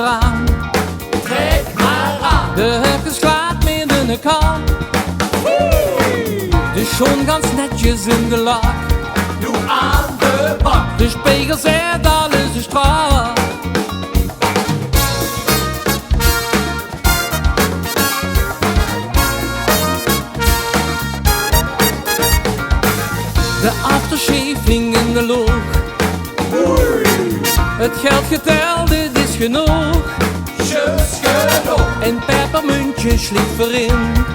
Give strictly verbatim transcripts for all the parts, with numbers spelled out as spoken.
aan. Trek maar aan. De höbs glaad mit de kan. Woei. De sjoon gans netjes in de lak. Doe aan de bak. De spegel zet alles de straat. De aftershave hing in de loch. Het geld geteld, het is genóg. Zjus genóg. En pepermuntjes sliep veer in.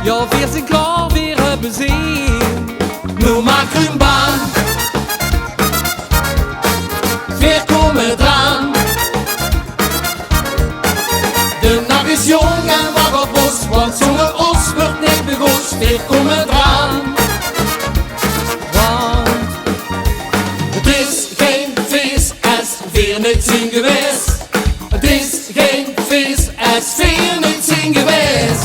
Jao, veer zien klaor, veer höbbe zin. Noe maak uch baan. Veer kómme draan. De nach is jónk en wach op ós, want zónger ós wuuert neet begós. Veer kómme draan. Want het is gein fees es veer neet zien gewaes. Het is gein fees es veer neet zien gewaes.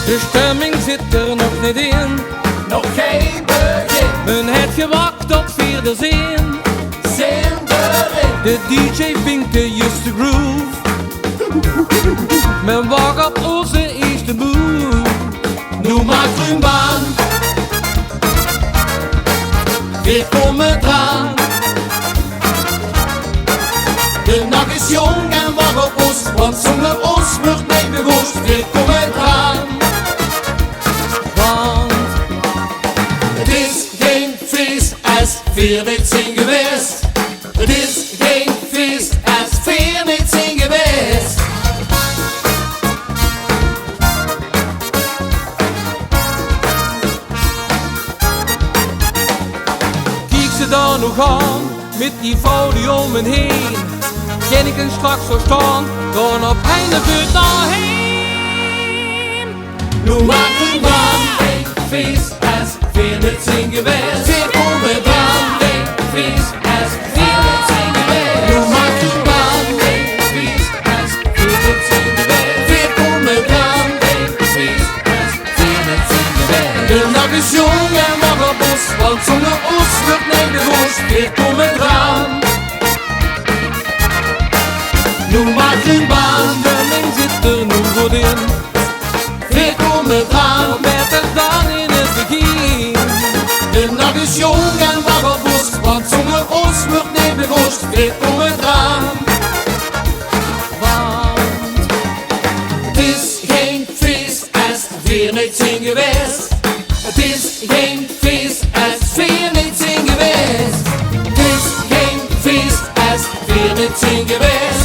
De stemming zit er nog neet in. Nog gein begin. Men haet gewach tot veer d'r zien. Zien d'r in. De dj vingt de juuste groove. Men wach op ózze ierste move. Noe maak uch baan. Veer kómme draan. De nach is jónk en wach op ós, want zónger ós wuuert neet begós. Veer kómme draan. Want het is gein fees es veer neet zien gewaes. Het is gein fees es veer neet zien gewaes. Kiek ze dan nog aan, mit die vrouw die óm hen heen. Kin ich 'm straks verstaon, dan op eine voet nao heem. Noe maak uch baan. Gein fees es veer neet zien gewaes. Veer kómme draan. Gein fees es veer neet zien gewaes. Noe maak uch baan. Gein fees es veer neet zien gewaes. Veer kómme draan. Gein fees es veer neet zien gewaes. De nach is jónk en wach op ós, want zónger ós wuuert neet begós. Veer kómme draan. Noe maak uch baan. De stemming zit er noe good in. Veer kómme draan. Beter dan in het begin. De nach is jónk en wach op ós, want zónger ós wuuert neet begós. Veer kómme draan. Want het is gein fees es veer neet zien gewaes. Het is gein fees es veer neet zien gewaes. Het is gein fees es veer neet zien gewaes.